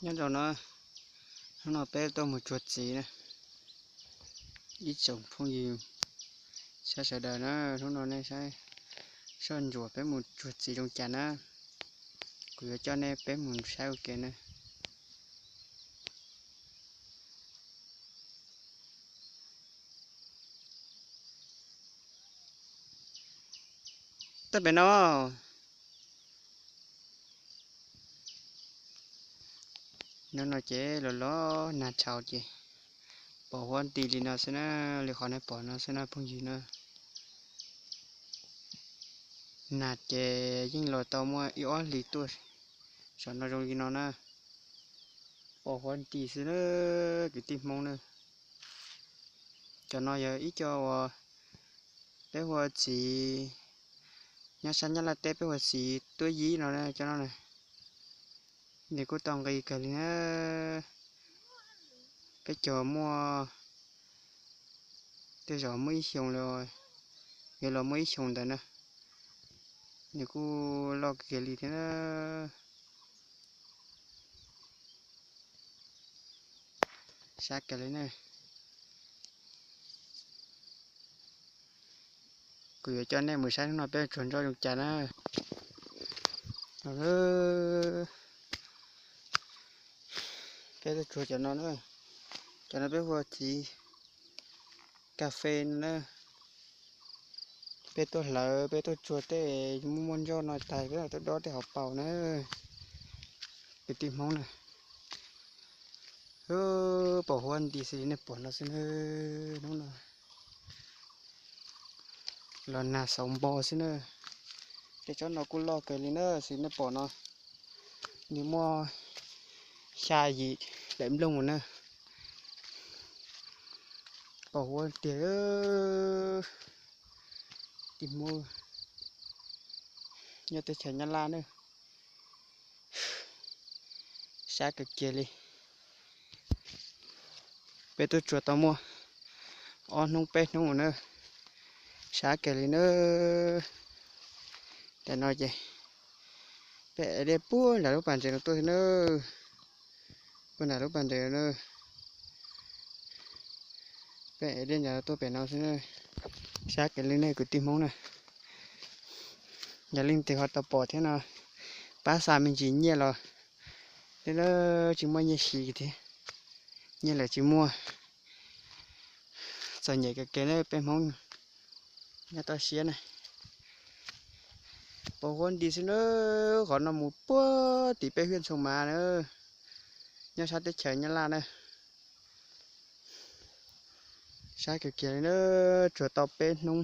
Nyob zoo no, hnub no peb tuaj mus tsuag txiv na. Ib tsoom phooj ywg sawv daws na, hnub no nej saib, soj ntsuam peb mus tsuag txiv zoo cas na. Kuv yuav coj nej peb mus saib ua ke na. Tuaj pem no. Hnub no ces los los nag tshauv ces pos huab nti li no xwb na, li qhov nej pom no xwb na phooj ywg na. Nag ces yeej los tau muaj ib ob hlis tuaj, saum no zoo li no na. Pos huab nti xwb na, kwv tij Hmoob na. Cov no yog ib co uas peb hu ua txiv, nyob sab Nyab Laj teb peb hu ua txiv tuab yib no na, cov no na. Nws kuj tau nqi kawg li na. Peb cog muaj, tej zaum muaj ib xyoos los, yuav los muaj ib xyoos ntawd na. Nws kuj loj kawg li thiab na. Sab kawg li na. Kuv yuav coj nej mus saib hnub no peb tsuag ntsuag zoo cas na. Peb tuaj tsuag cov no na, cov no peb hu ua txiv kas fes no na. Peb tuaj hlawv, peb tuaj tsuag tej muaj muaj ntsoj no tas peb tuaj dob tej hauv paus na. Kwv tij Hmoob na, pos huab nti xws li nej pom no xwb na. Hnub no los nag xauv npo xwb na. Tej tsob no kuj loj kawg li na, xws li nej pom no, nws muaj xya yim daim nplooj na. Pos huab tiag, tij Hmoob nyob teb chaws Nyab Laj na. Sab kawg kiag li. Peb tuaj tsuag tau muaj ob hnub peb hnub na. Sab kawg li na. Tam no ces peb ev dej puag nram lub pas ntses no tuaj xwb na. Puag nram lub pas ntses na. Peb ev dej nram tuaj pem no xwb na. Sab kawg li nej kwv tij Hmoob na. Yog leej twg ho tau pom thiab no, pab xa me ntsis nyiaj los, twb tsis muaj nyiaj siv thiab, nyiaj lawm tsis muaj. Txom nyem kawg kiag na peb Hmoob nyob toj siab na. Pos huab nti xwb na, qhov no mus puag tim peb hiaj Ntxhoo Mav na, nyob sab teb chaws Nyab Laj na. Sab kawg kiag li na, tsuag tau peb hnub,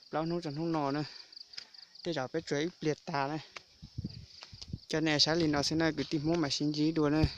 plaub hnub rau hnub no na, tej zaum peb tsuag ib pliag tas na. Coj nej saib li no xwb na, kwv tij Hmoob mam sib ntsib dua na.